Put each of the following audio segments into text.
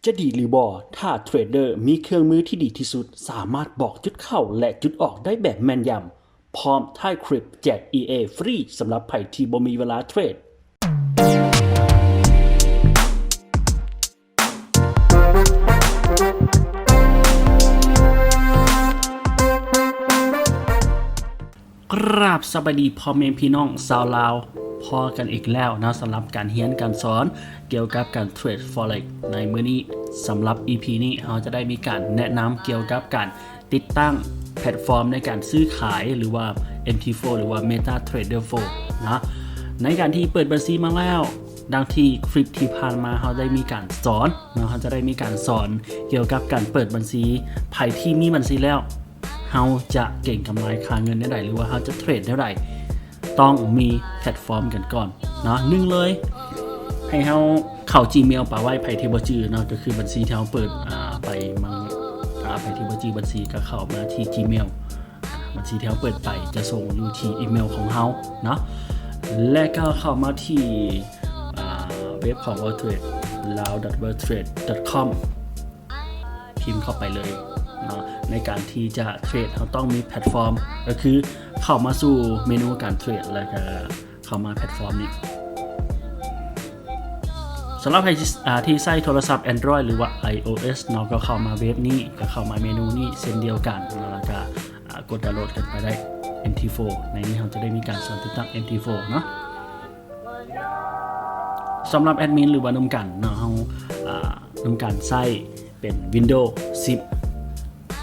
ຈະດີຫຼືບໍ່ ຖ້າເທຣດເດີມີເຄື່ອງມືທີ່ດີທີ່ສຸດ ສາມາດບອກຈຸດເຂົ້າ ແລະ ຈຸດອອກໄດ້ແບບແມ່ນຢຳ ພ້ອມທ້າຍຄລິບແຈກ ອີ ເອ ຟຣີສຳລັບໃຜທີ່ບໍ່ມີເວລາເທຣດ. ກາບສະບາຍດີພໍ່ແມ່ພີ່ນ້ອງຊາວລາວ, ພໍ້ກັນອີກແລ້ວເນາະ ສຳລັບການຮຽນການສອນກ່ຽວກັບການເທຣດ Forex ໃນມື້ນີ້. ສຳລັບ ອີ ພີ ນີ້ ເຮົາຈະໄດ້ມີການແນະນຳກ່ຽວກັບການຕິດຕັ້ງແພລດຟອມໃນການຊື້ຂາຍ ຫຼືວ່າ ເອັມ ທີ ໂຟ ຫຼືວ່າ MetaTrader ໂຟ ເນາະ. ໃນການທີ່ເປີດບັນຊີມາແລ້ວ, ດັ່ງທີ່ຄລິບທີ່ຜ່ານມາເຮົາໄດ້ມີການສອນເນາະ, ເຮົາຈະໄດ້ມີການສອນກ່ຽວກັບການເປີດບັນຊີ. ໃຜທີ່ມີບັນຊີແລ້ວ ເຮົາຈະເກັງກຳໄລຄ່າເງິນແນວໃດ ຫຼືວ່າເຮົາຈະເທຣດແນວໃດ ຕ້ອງມີແພລດຟອມກັນກ່ອນເນາະ. ໜຶ່ງເລີຍ ໃຫ້ເຮົາເຂົ້າ Gmail ປະໄວ້, ໃຜທີ່ບໍ່ຈື່ເນາະ ກໍຄືບັນຊີທີ່ເຮົາເປີດ ອາ ໄປມັນ ອາ ໃຜທີ່ບໍ່ຈື່ບັນຊີກໍເຂົ້າມາທີ່ Gmail. ບັນຊີທີ່ເຮົາເປີດໄປຈະສົ່ງຢູ່ທີ່ອີເມວຂອງເຮົາເນາະ ແລະກໍເຂົ້າມາທີ່ ອາ ເວັບຂອງ World Trade ລາວ ດອດ ເວີລດເທຣດ ດອດ ຄອມ ພິມເຂົ້າໄປເລີຍເນາະ. ໃນການທີ່ຈະເທຣດ ເຮົາຕ້ອງມີແພລດຟອມ ກໍຄືເຂົ້າມາສູ່ເມນູການເທຣດ ແລ້ວກໍເຂົ້າມາແພລດຟອມນີ້. ສຳລັບໃຜທີ່ ອາ ທີ່ໃຊ້ໂທລະສັບ Android ຫຼືວ່າ iOS ເນາະ ກໍເຂົ້າມາເວັບນີ້ ກໍເຂົ້າມາເມນູນີ້ເຊັ່ນດຽວກັນເນາະ ແລ້ວກໍ ອາ ກົດດາວໂຫຼດກັນໄປໄດ້ ເອັມ ທີ ໂຟ. ໃນນີ້ເຮົາຈະໄດ້ມີການສອນຕິດຕັ້ງ ເອັມ ທີ ໂຟ ເນາະ. ສຳລັບແອດມິນ ຫຼືວ່າໜຸ່ມກັນເນາະ ເຮົາ ອາ ໜຸ່ມກັນໃຊ້ເປັນ Windows ສິບ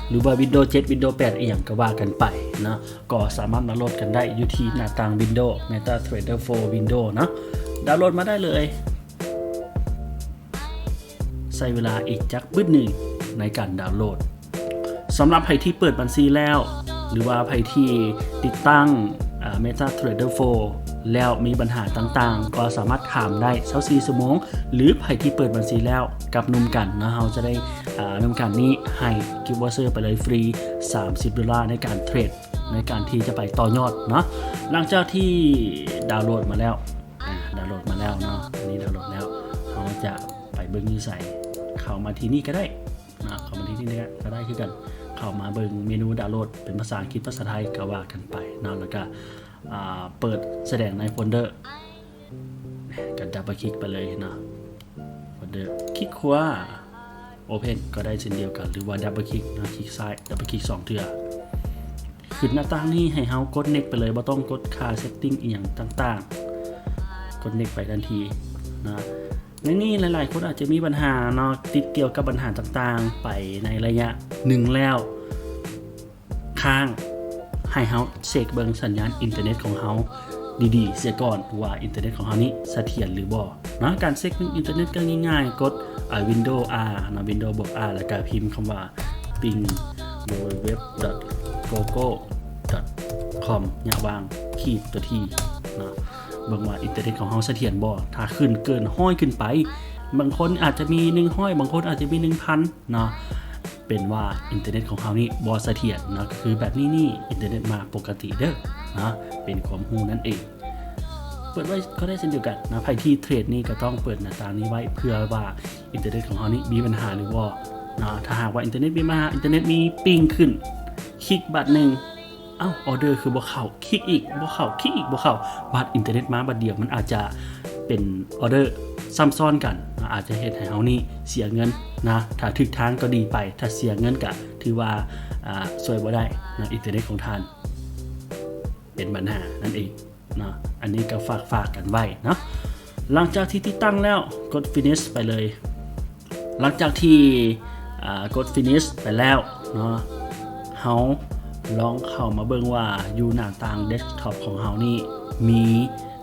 ຫຼືວ່າ Windows ເຈັດ Windows ແປດ ອີ່ຫຍັງກໍວ່າກັນໄປເນາະ, ກໍສາມາດດາວໂຫຼດກັນໄດ້ຢູ່ທີ່ໜ້າຕ່າງ Windows MetaTrader ໂຟ Windows ເນາະ. ດາວໂຫຼດມາໄດ້ເລີຍ. ໃຊ້ເວລາອີກຈັກບຶດໜຶ່ງໃນການດາວໂຫຼດ. ສຳລັບໃຜທີ່ເປີດບັນຊີແລ້ວ ຫຼືວ່າໃຜທີ່ຕິດຕັ້ງ ອາ MetaTrader ໂຟ ແລ້ວມີບັນຫາຕ່າງໆ ກໍສາມາດຖາມໄດ້ຊາວສີ່ຊົ່ວໂມງ ຫຼືໃຜທີ່ເປີດບັນຊີແລ້ວກັບໜຸ່ມກັນເນາະ ເຮົາຈະໄດ້ ອາ ໜຸ່ມກັນນີ້ໃຫ້ gift voucher ໄປເລີຍຟຣີສາມສິບໂດລາໃນການເທຣດ ໃນການທີ່ຈະໄປຕໍ່ຍອດເນາະ. ຫຼັງຈາກທີ່ດາວໂຫຼດມາແລ້ວ ອາ ດາວໂຫຼດມາແລ້ວເນາະ ອັນນີ້ດາວໂຫຼດແລ້ວ ເຮົາຈະໄປເບິ່ງຢູ່ໃສ? ເຂົ້າມາທີ່ນີ້ກໍໄດ້ເນາະ ເຂົ້າມາທີ່ນີ້ກໍໄດ້ຄືກັນ. ເຂົ້າມາເບິ່ງເມນູດາວໂຫຼດເປັນພາສາອັງກິດ ພາສາໄທກໍວ່າກັນໄປເນາະ ແລ້ວກໍ ອາ ເປີດສະແດງໃນໂຟນເດີ ກໍດັບເບິນຄລິກໄປເລີຍເນາະ ໂຟນເດີ ຄລິກຂວາ Open ກໍໄດ້ເຊັ່ນດຽວກັນ ຫຼືວ່າດັບເບິນຄລິກເນາະ ຄລິກຊ້າຍ ດັບເບິນຄລິກສອງເທື່ອ. ຂຶ້ນໜ້າຕ່າງນີ້ໃຫ້ເຮົາກົດ next ໄປເລີຍ ບໍ່ຕ້ອງກົດຄ່າ setting ອີ່ຫຍັງຕ່າງໆ ກົດ next ໄປທັນທີນະ. ໃນນີ້ຫຼາຍໆຄົນອາດຈະມີບັນຫາເນາະ ຕິດກ່ຽວກັບບັນຫາຕ່າງໆໄປໃນໄລຍະໜຶ່ງແລ້ວ ຄ້າງ ໃຫ້ເຮົາເຊັກເບິ່ງສັນຍານອິນເຕີເນັດຂອງເຮົາດີໆເສຍກ່ອນ ວ່າອິນເຕີເນັດຂອງເຮົານີ້ສະຖຽນຫຼືບໍ່ເນາະ. ການເຊັກເບິ່ງອິນເຕີເນັດກໍງ່າຍໆ ກົດ ອາ Windows R ເນາະ Windows ບວກ R ແລ້ວກໍພິມຄຳວ່າ ping www.google.com ຍະຫວ່າງ T ຕົວ T ເນາະ ເບິ່ງວ່າອິນເຕີເນັດຂອງເຮົາສະຖຽນບໍ່. ຖ້າຂຶ້ນເກີນຮ້ອຍຂຶ້ນໄປ ບາງຄົນອາດຈະມີໜຶ່ງຮ້ອຍ ບາງຄົນອາດຈະມີໜຶ່ງພັນເນາະ ເປັນວ່າອິນເຕີເນັດຂອງເຮົານີ້ບໍ່ສະຖຽນເນາະ. ກໍຄືແບບນີ້ນີ້ ອິນເຕີເນັດມາປົກກະຕິເດີເນາະ ເປັນຄວາມຮູ້ນັ້ນເອງ. ເປີດໄວ້ກໍໄດ້ເຊັ່ນດຽວກັນນະ. ໃຜທີ່ເທຣດນີ້ກໍຕ້ອງເປີດໜ້າຕ່າງນີ້ໄວ້ ເພື່ອວ່າອິນເຕີເນັດຂອງເຮົານີ້ມີບັນຫາຫຼືບໍ່ເນາະ. ຖ້າຫາກວ່າອິນເຕີເນັດມີບັນຫາ ອິນເຕີເນັດມີປິງຂຶ້ນ ຄລິກບາດໜຶ່ງ ເອົ້າ ອອເດີຄືບໍ່ເຂົ້າ ຄລິກອີກບໍ່ເຂົ້າ ຄລິກອີກບໍ່ເຂົ້າ ບາດອິນເຕີເນັດມາບາດດຽວ ມັນອາດຈະເປັນອອເດີຊ້ຳຊ້ອນກັນ ອາດຈະເຮັດໃຫ້ເຮົານີ້ເສຍເງິນນະ. ຖ້າຖືກທາງກໍດີໄປ ຖ້າເສຍເງິນກະຖືວ່າ ອາ ຊ່ວຍບໍ່ໄດ້ນະ ອິນເຕີເນັດຂອງທ່ານເປັນບັນຫານັ້ນເອງເນາະ. ອັນນີ້ກໍຝາກ ຝາກກັນໄວ້ເນາະ. ຫຼັງຈາກທີ່ຕິດຕັ້ງແລ້ວ ກົດ finish ໄປເລີຍ. ຫຼັງຈາກທີ່ ອາ ກົດ finish ໄປແລ້ວເນາະ ເຮົາລອງເຂົ້າມາເບິ່ງວ່າຢູ່ໜ້າຕ່າງ desktop ຂອງເຮົານີ້ມີ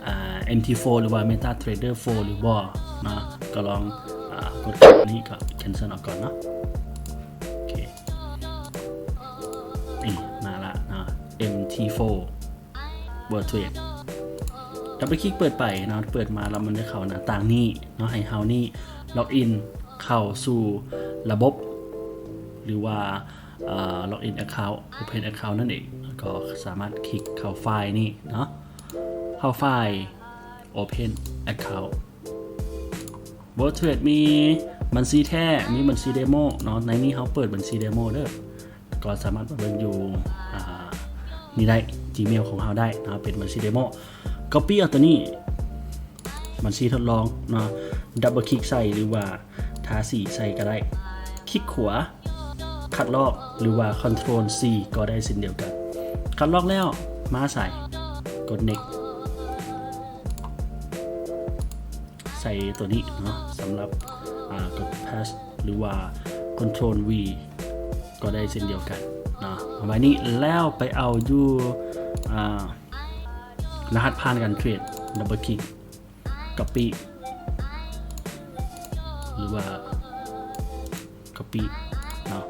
ອາ ເອັມທີໂຟ ຫຼືວ່າ MetaTrader ໂຟ ຫຼືບໍ່ເນາະ. ກໍລອງ ອາ ກົດອັນນີ້ກໍ cancel ອອກກ່ອນເນາະ. ໂອເຄ ນີ້ມາລະເນາະ ເອັມທີໂຟ World Trade ດັບເບິນຄລິກເປີດໄປເນາະ ເປີດມາແລ້ວມັນຈະເຂົ້າໜ້າຕ່າງນີ້ເນາະ ໃຫ້ເຮົານີ້ log in ເຂົ້າສູ່ລະບົບ ຫຼືວ່າ ເອີ log in account open account ນັ້ນເອງ. ແລ້ວກໍສາມາດຄລິກເຂົ້າໄຟລ໌ນີ້ເນາະ ເຂົ້າໄຟລ໌ open account. Botrade ມີບັນຊີແທ້ ມີບັນຊີເດໂມເນາະ. ໃນນີ້ເຮົາເປີດບັນຊີເດໂມເດີ ກໍສາມາດມາເບິ່ງຢູ່ ອ່າ ນີ້ໄດ້ Gmail ຂອງເຮົາໄດ້ເນາະ ເປັນບັນຊີເດໂມ. Copy ເອົາຕົວນີ້ ບັນຊີທົດລອງເນາະ double click ໃສ່ ຫຼືວ່າ ທາສີໃສ່ກໍໄດ້. ຄລິກຂວາ ຄັດລອກ ຫຼືວ່າ Control C ກໍໄດ້ເຊັ່ນດຽວກັນ. ຄັດລອກແລ້ວ ມາໃສ່ ກົດ Next ໃສ່ຕົວນີ້ເນາະ. ສຳລັບ ອ່າ ກົດ Paste ຫຼືວ່າ Control V ກໍໄດ້ເຊັ່ນດຽວກັນເນາະ. ເອົາໄວ້ນີ້ ແລ້ວໄປເອົາຢູ່ ອ່າ ລະຫັດຜ່ານການເທຣດ double click copy ຫຼືວ່າ copy ເນາະ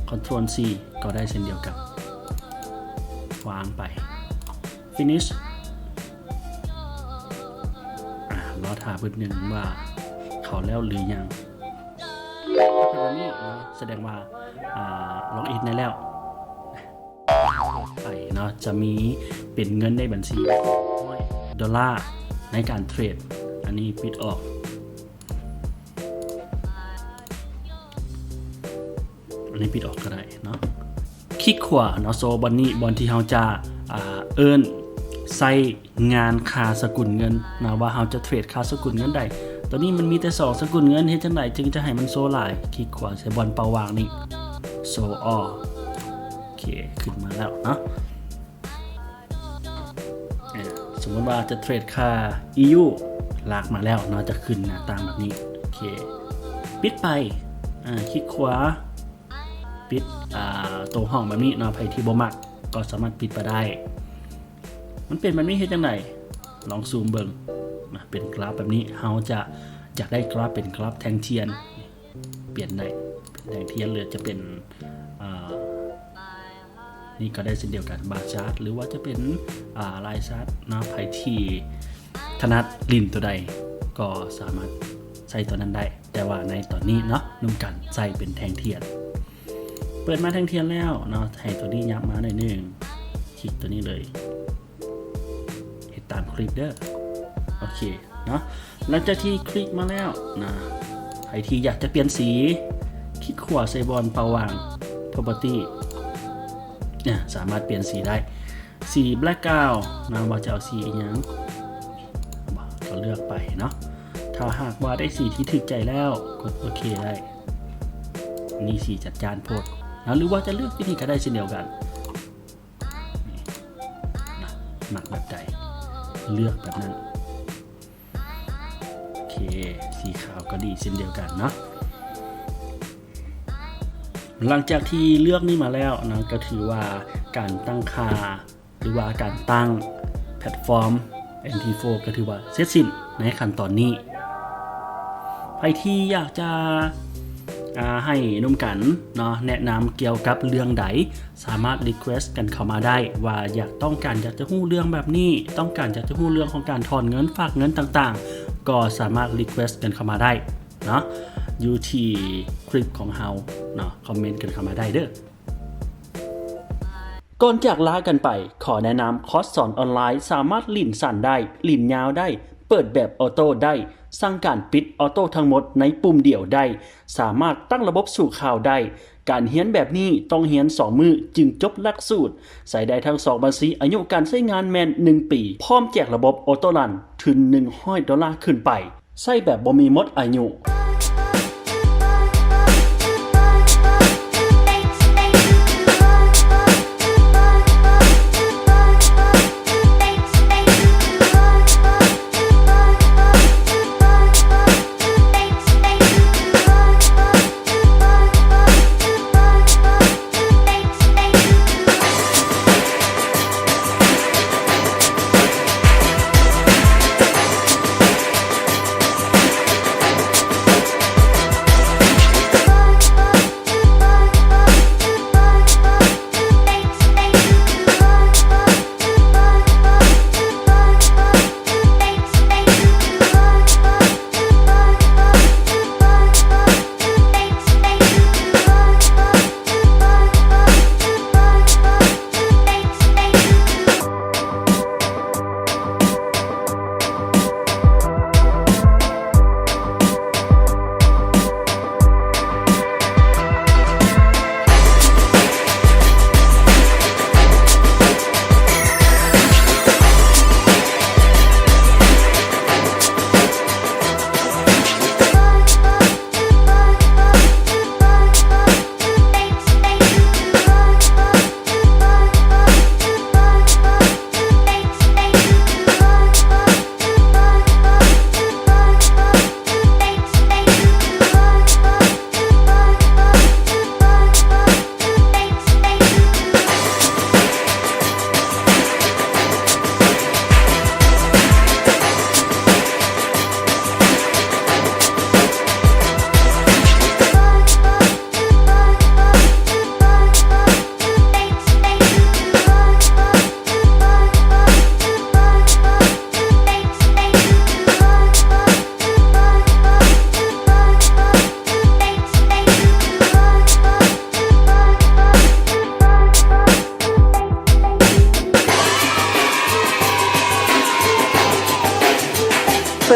Control C ກໍໄດ້ເຊັ່ນດຽວກັນ ວາງໄປ Finish. ອ່າ ລໍຖ້າບຶດໜຶ່ງວ່າເຂົ້າແລ້ວຫຼືຍັງ. ເປັນແບບນີ້ເນາະ ສະແດງວ່າ ອ່າ log in ໄດ້ແລ້ວ. ໄປເນາະ ຈະມີເປັນເງິນໃນບັນຊີ ຮ້ອຍ ໂດລາໃນການເທຣດ. ອັນນີ້ປິດອອກ ອັນນີ້ປິດອອກກໍໄດ້ເນາະ. ຄລິກຂວາເນາະ ໂຊບ່ອນນີ້ ບ່ອນທີ່ເຮົາຈະ ອ່າ ເອີ້ນໃຊ້ງານຄ່າສະກຸນເງິນນະ ວ່າເຮົາຈະເທຣດຄ່າສະກຸນເງິນໃດ. ຕອນນີ້ມັນມີແຕ່ສອງສະກຸນເງິນ ເຮັດຈັ່ງໃດຈຶ່ງຈະໃຫ້ມັນໂຊຫຼາຍ? ຄລິກຂວາໃສ່ບ່ອນເປົ່າວ່າງນີ້ Show All. ໂອເຄ ຂຶ້ນມາແລ້ວເນາະ. ເອີ ສົມມຸດວ່າຈະເທຣດຄ່າ E U ລາກມາແລ້ວເນາະ ຈະຂຶ້ນໜ້າຕ່າງແບບນີ້. ໂອເຄ ປິດໄປ. ອ່າ ຄລິກຂວາ ປິດ ອ່າ ໂຕຫ້ອງແບບນີ້ເນາະ. ໃຜທີ່ບໍ່ມັກກໍສາມາດປິດໄປໄດ້. ມັນເປັນແບບນີ້ເຮັດຈັ່ງໃດ? ລອງຊູມເບິ່ງນະ ເປັນກຣາຟແບບນີ້. ເຮົາຈະຢາກໄດ້ກຣາຟເປັນກຣາຟແທ່ງທຽນ ປ່ຽນໄດ້ ເປັນແທ່ງທຽນ ຫຼືຈະເປັນ ອ່າ ນີ້ກໍໄດ້ເຊັ່ນດຽວກັນ Bar Chart ຫຼືວ່າຈະເປັນ ອ່າ Line Chart ເນາະ. ໃຜທີ່ຖະໜັດຫຼິ້ນຕົວໃດກໍສາມາດໃຊ້ຕົວນັ້ນໄດ້ ແຕ່ວ່າໃນຕອນນີ້ເນາະ ໜຸ່ມກັນໃຊ້ເປັນແທ່ງທຽນ. ເປີດມາແທ່ງທຽນແລ້ວເນາະ ໃຫ້ຕົວນີ້ຫຍັບມາໜ້ອຍໜຶ່ງ ຄລິກຕົວນີ້ເລີຍ ເຮັດຕາມຄລິບເດີ. ໂອເຄເນາະ ຫຼັງຈາກທີ່ຄລິກມາແລ້ວນະ ໃຜທີ່ຢາກຈະປ່ຽນສີ ຄລິກຂວາໃສ່ບ່ອນເປົ່າວ່າງ Property ນະ ສາມາດປ່ຽນສີໄດ້ ສີ Background ນະ ວ່າຈະເອົາສີອີ່ຫຍັງ ກໍເລືອກໄປເນາະ. ຖ້າຫາກວ່າໄດ້ສີທີ່ຖືກໃຈແລ້ວ ກົດໂອເຄໄດ້. ອັນນີ້ສີຈັດຈ້ານໂພດນະ ຫຼືວ່າຈະເລືອກທີ່ນີ້ກໍໄດ້ເຊັ່ນດຽວກັນ. ມັກແບບໃດ ເລືອກແບບນັ້ນ. ໂອເຄ ສີຂາວກໍດີເຊັ່ນດຽວກັນເນາະ. ຫຼັງຈາກທີ່ເລືອກນີ້ມາແລ້ວນະ ກໍຖືວ່າການຕັ້ງຄ່າ ຫຼືວ່າການຕັ້ງແພລດຟອມ MP four ກໍຖືວ່າເສັດສິ້ນໃນຂັ້ນຕອນນີ້. ໃຜທີ່ຢາກຈະ ອ່າ ໃຫ້ໜຸ່ມກັນເນາະ ແນະນຳກ່ຽວກັບເລື່ອງໃດ ສາມາດ request ກັນເຂົ້າມາໄດ້ ວ່າຢາກ ຕ້ອງການຢາກຈະຮູ້ເລື່ອງແບບນີ້ ຕ້ອງການຢາກຈະຮູ້ເລື່ອງຂອງການຖອນເງິນ ຝາກເງິນຕ່າງໆ ກໍສາມາດ request ກັນເຂົ້າມາໄດ້ເນາະ ຢູ່ທີ່ຄລິບຂອງເຮົາເນາະ ຄອມເມັນກັນເຂົ້າມາໄດ້ເດີ. ກ່ອນຈາກລາກັນໄປ ຂໍແນະນຳຄອສສອນອອນລາຍ ສາມາດຫຼິ້ນສັ້ນໄດ້ ຫຼິ້ນຍາວໄດ້ ເປີດແບບອອໂຕ້ໄດ້ ສັ່ງການປິດອອໂຕ້ທັງໝົດໃນປຸ່ມດຽວໄດ້ ສາມາດຕັ້ງລະບົບສູ້ຂ່າວໄດ້. ການຮຽນແບບນີ້ຕ້ອງຮຽນສອງມື້ຈຶ່ງຈົບຫຼັກສູດ. ໃຊ້ໄດ້ທັງສອງບັນຊີ. ອາຍຸການໃຊ້ງານແມ່ນໜຶ່ງປີ. ພ້ອມແຈກລະບົບອອໂຕ້ຣັນທຶນໜຶ່ງຮ້ອຍໂດລາຂຶ້ນໄປ. ໃຊ້ແບບບໍ່ມີໝົດອາຍຸ.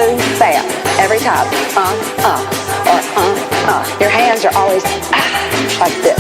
Say it every time. Uh, uh, or uh, uh. Your hands are always ah, like this.